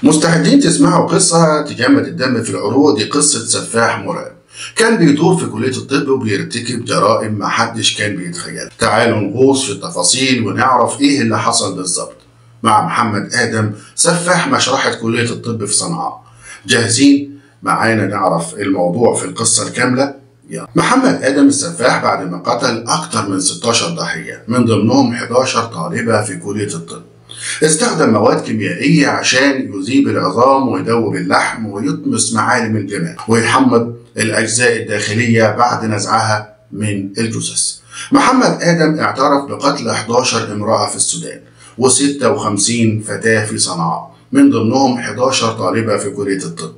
مستعدين تسمعوا قصة تجمد الدم في العروق؟ دي قصة سفاح مرعب كان بيدور في كلية الطب وبيرتكب جرائم محدش كان بيتخيلها. تعالوا نغوص في التفاصيل ونعرف ايه اللي حصل بالظبط مع محمد آدم سفاح مشرحة كلية الطب في صنعاء. جاهزين معانا نعرف الموضوع في القصة الكاملة؟ يلا. محمد آدم السفاح بعد ما قتل أكثر من 16 ضحية من ضمنهم 11 طالبة في كلية الطب، استخدم مواد كيميائية عشان يذيب العظام ويدوب اللحم ويطمس معالم الجمال ويحمض الأجزاء الداخلية بعد نزعها من الجثث. محمد آدم اعترف بقتل 11 امرأة في السودان و56 فتاة في صنعاء من ضمنهم 11 طالبة في كلية الطب،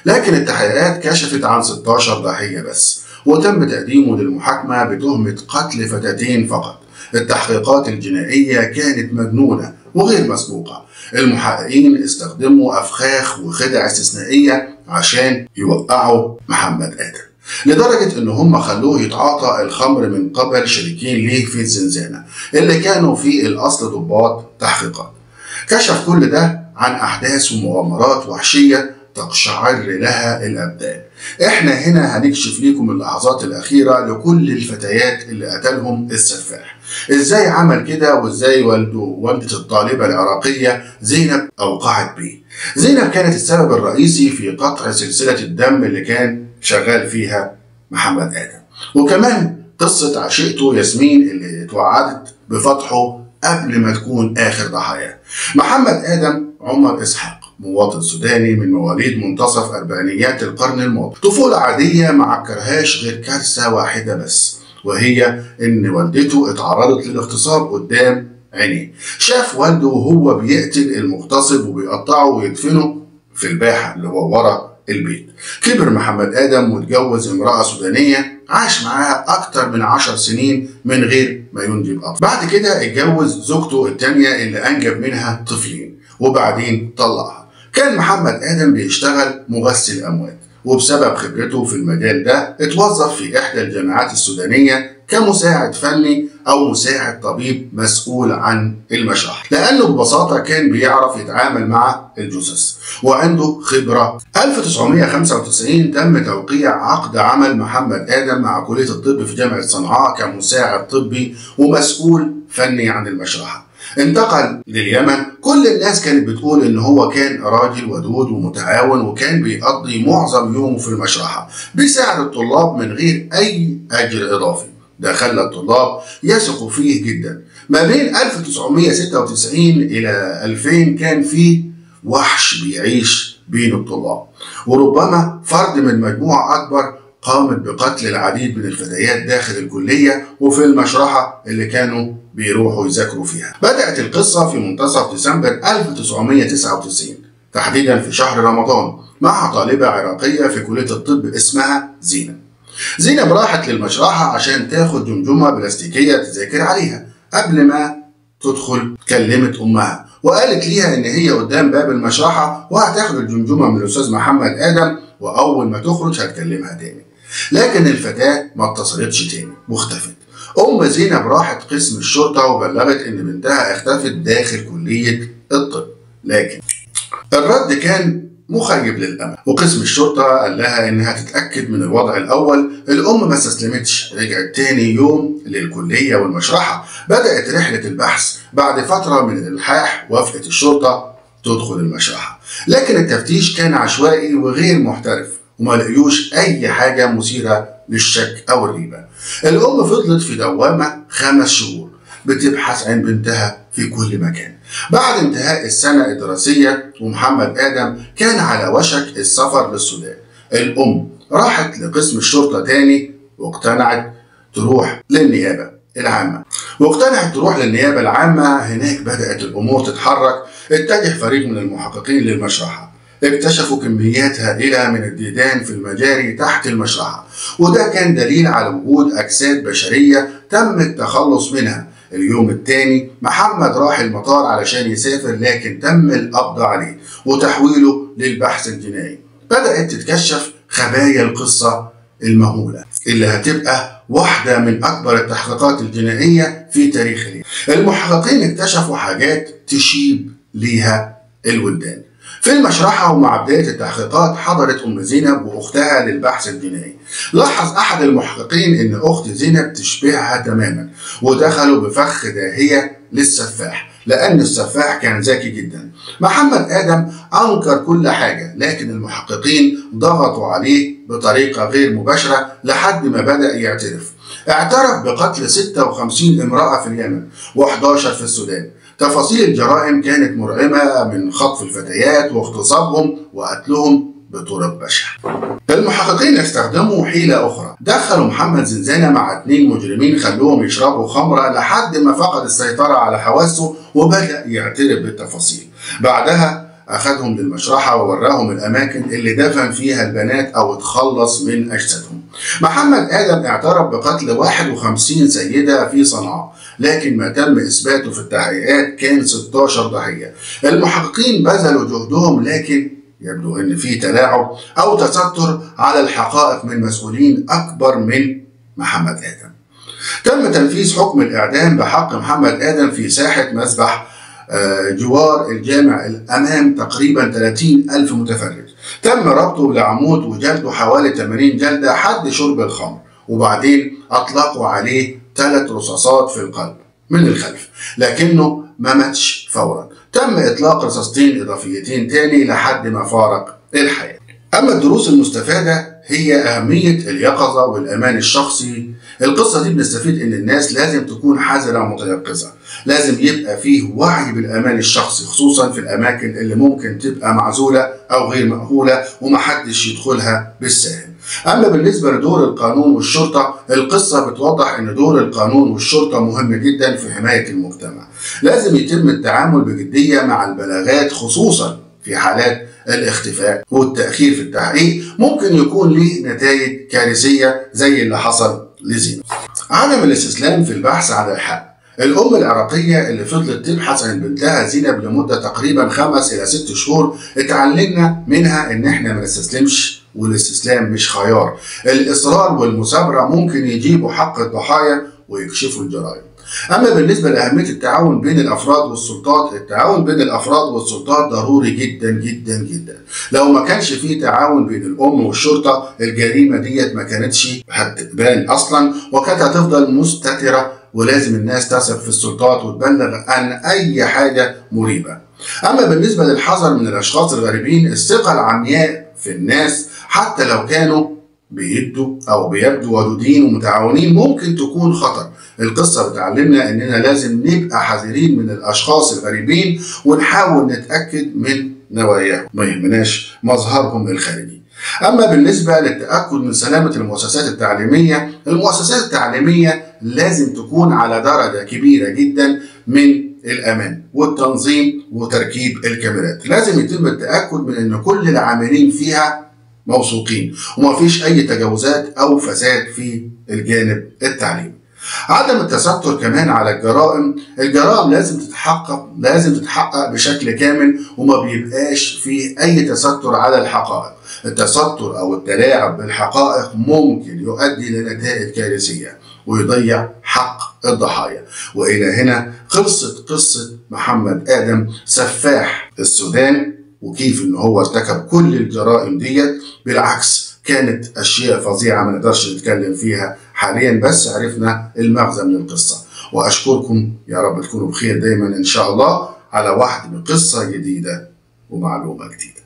لكن التحقيقات كشفت عن 16 ضحية بس، وتم تقديمه للمحاكمة بتهمة قتل فتاتين فقط. التحقيقات الجنائية كانت مجنونة وغير مسبوقة. المحققين استخدموا أفخاخ وخدع استثنائية عشان يوقعوا محمد آدم، لدرجة إن هم خلوه يتعاطى الخمر من قبل شريكين ليه في الزنزانة اللي كانوا في الأصل ضباط تحقيقات. كشف كل ده عن أحداث ومغامرات وحشية تقشعر لها الأبدان. احنا هنا هنكشف لكم اللحظات الأخيرة لكل الفتيات اللي قتلهم السفاح، ازاي عمل كده وازاي والدة الطالبة العراقية زينب أوقعت بيه. زينب كانت السبب الرئيسي في قطع سلسلة الدم اللي كان شغال فيها محمد آدم، وكمان قصة عشيقته ياسمين اللي اتوعدت بفتحه قبل ما تكون آخر ضحاياه. محمد آدم عمر إسحاق، مواطن سوداني من مواليد منتصف أربعينيات القرن الماضي، طفولة عادية ما عكرهاش غير كارثة واحدة بس، وهي إن والدته اتعرضت للاغتصاب قدام عينيه. شاف والده وهو بيقتل المغتصب وبيقطعه ويدفنه في الباحة اللي هو ورا البيت. كبر محمد آدم واتجوز امرأة سودانية عاش معاها أكتر من 10 سنين من غير ما ينجب أطفال. بعد كده اتجوز زوجته الثانية اللي أنجب منها طفلين وبعدين طلقها. كان محمد آدم بيشتغل مغسل أموات، وبسبب خبرته في المجال ده اتوظف في إحدى الجامعات السودانية كمساعد فني أو مساعد طبيب مسؤول عن المشرحة، لأنه ببساطة كان بيعرف يتعامل مع الجثث وعنده خبرة. 1995 تم توقيع عقد عمل محمد آدم مع كلية الطب في جامعة صنعاء كمساعد طبي ومسؤول فني عن المشرحة. انتقل لليمن. كل الناس كانت بتقول ان هو كان راجل ودود ومتعاون، وكان بيقضي معظم يومه في المشرحة بيساعد الطلاب من غير اي اجر اضافي. ده خلى الطلاب يثقوا فيه جدا. ما بين 1996 الى 2000 كان فيه وحش بيعيش بين الطلاب، وربما فرد من مجموعة اكبر قامت بقتل العديد من الفتيات داخل الكلية وفي المشرحة اللي كانوا بيروحوا يذاكروا فيها. بدأت القصة في منتصف ديسمبر 1999 تحديدا في شهر رمضان مع طالبة عراقية في كلية الطب اسمها زينب. زينب راحت للمشرحة عشان تاخد جمجمة بلاستيكية تذاكر عليها. قبل ما تدخل كلمت أمها وقالت ليها إن هي قدام باب المشرحة وهتاخد الجمجمة من الأستاذ محمد آدم، وأول ما تخرج هتكلمها تاني. لكن الفتاة ما اتصلتش تاني واختفت. أم زينب راحت قسم الشرطة وبلغت إن بنتها اختفت داخل كلية الطب، لكن الرد كان مخيب للأمل، وقسم الشرطة قال لها إنها تتأكد من الوضع الأول. الأم ما استسلمتش، رجعت تاني يوم للكلية والمشرحة. بدأت رحلة البحث. بعد فترة من الإلحاح وافقت الشرطة تدخل المشرحة، لكن التفتيش كان عشوائي وغير محترف وما لقيوش أي حاجة مثيرة للشك أو الريبة. الأم فضلت في دوامة 5 شهور بتبحث عن بنتها في كل مكان. بعد انتهاء السنة الدراسية ومحمد آدم كان على وشك السفر للسودان، الأم راحت لقسم الشرطة تاني واقتنعت تروح للنيابة العامة. هناك بدأت الأمور تتحرك. اتجه فريق من المحققين للمشرحة، اكتشفوا كميات هائلة من الديدان في المجاري تحت المشرحة، وده كان دليل على وجود أجساد بشرية تم التخلص منها. اليوم الثاني محمد راح المطار علشان يسافر، لكن تم القبض عليه وتحويله للبحث الجنائي. بدأت تتكشف خبايا القصة المهولة اللي هتبقى واحدة من أكبر التحقيقات الجنائية في تاريخ اليمن. المحققين اكتشفوا حاجات تشيب ليها الولدان. في المشرحة ومع بداية التحقيقات حضرت أم زينب وأختها للبحث الجنائي. لاحظ أحد المحققين إن أخت زينب تشبهها تماما، ودخلوا بفخ داهية للسفاح لأن السفاح كان ذكي جدا. محمد آدم أنكر كل حاجة، لكن المحققين ضغطوا عليه بطريقة غير مباشرة لحد ما بدأ يعترف. اعترف بقتل 56 امرأة في اليمن و11 في السودان. تفاصيل الجرائم كانت مرعبة، من خطف الفتيات واغتصابهم وقتلهم بطرق بشعة. المحققين استخدموا حيلة أخرى، دخلوا محمد زنزانة مع 2 مجرمين خلوهم يشربوا خمرة لحد ما فقد السيطرة على حواسه وبدأ يعترف بالتفاصيل. بعدها أخذهم للمشرحة ووراهم الأماكن اللي دفن فيها البنات أو اتخلص من أجسادهم. محمد آدم اعترف بقتل 51 سيدة في صنعاء، لكن ما تم إثباته في التحقيقات كان 16 ضحية. المحققين بذلوا جهدهم، لكن يبدو أن في تلاعب أو تستر على الحقائق من مسؤولين أكبر من محمد آدم. تم تنفيذ حكم الإعدام بحق محمد آدم في ساحة مسبح جوار الجامع أمام تقريبا 30,000 متفرج. تم ربطه لعمود وجلده حوالي 80 جلدة حد شرب الخمر، وبعدين أطلقوا عليه 3 رصاصات في القلب من الخلف، لكنه ما ماتش فورا. تم إطلاق رصاصتين إضافيتين تاني لحد ما فارق الحياة. أما الدروس المستفادة هي أهمية اليقظة والأمان الشخصي. القصة دي بنستفيد إن الناس لازم تكون حذرة ومتيقظة، لازم يبقى فيه وعي بالأمان الشخصي، خصوصا في الأماكن اللي ممكن تبقى معزولة أو غير مأهولة ومحدش يدخلها بالساهل. أما بالنسبة لدور القانون والشرطة، القصة بتوضح إن دور القانون والشرطة مهم جدا في حماية المجتمع. لازم يتم التعامل بجدية مع البلاغات، خصوصا في حالات الاختفاء والتأخير في التحقيق ممكن يكون ليه نتائج كارثية زي اللي حصل لزينب. عدم الاستسلام في البحث عن الحق. الأم العراقية اللي فضلت تبحث عن بنتها زينب لمدة تقريبا 5 إلى 6 شهور اتعلمنا منها إن احنا ما نستسلمش، والاستسلام مش خيار. الإصرار والمثابرة ممكن يجيبوا حق الضحايا ويكشفوا الجرائم. أما بالنسبة لأهمية التعاون بين الأفراد والسلطات، التعاون بين الأفراد والسلطات ضروري جدا جدا جدا. لو ما كانش فيه تعاون بين الأم والشرطة، الجريمة ديت ما كانتش هتبان أصلا وكانت هتفضل مستترة، ولازم الناس تثق في السلطات وتبلغ عن أي حاجة مريبة. أما بالنسبة للحذر من الأشخاص الغريبين، الثقة العمياء في الناس حتى لو كانوا بيدوا أو بيبدوا ودودين ومتعاونين ممكن تكون خطر. القصة بتعلمنا إننا لازم نبقى حذرين من الأشخاص الغريبين ونحاول نتأكد من نواياهم، ما يهمناش مظهرهم الخارجي. أما بالنسبة للتأكد من سلامة المؤسسات التعليمية، المؤسسات التعليمية لازم تكون على درجة كبيرة جدا من الأمان والتنظيم وتركيب الكاميرات. لازم يتم التأكد من أن كل العاملين فيها موثوقين وما فيش أي تجاوزات أو فساد في الجانب التعليمي. عدم التستر كمان على الجرائم، الجرائم لازم تتحقق بشكل كامل وما بيبقاش فيه أي تستر على الحقائق. التستر أو التلاعب بالحقائق ممكن يؤدي لنتائج كارثية ويضيع حق الضحايا. وإلى هنا خلصت قصة محمد آدم سفاح السودان، وكيف إن هو ارتكب كل الجرائم ديت. بالعكس كانت أشياء فظيعة ما نقدرش نتكلم فيها حاليا، بس عرفنا المغزى من القصة. وأشكركم، يا رب تكونوا بخير دايما إن شاء الله، على وعد بقصة جديدة ومعلومة جديدة.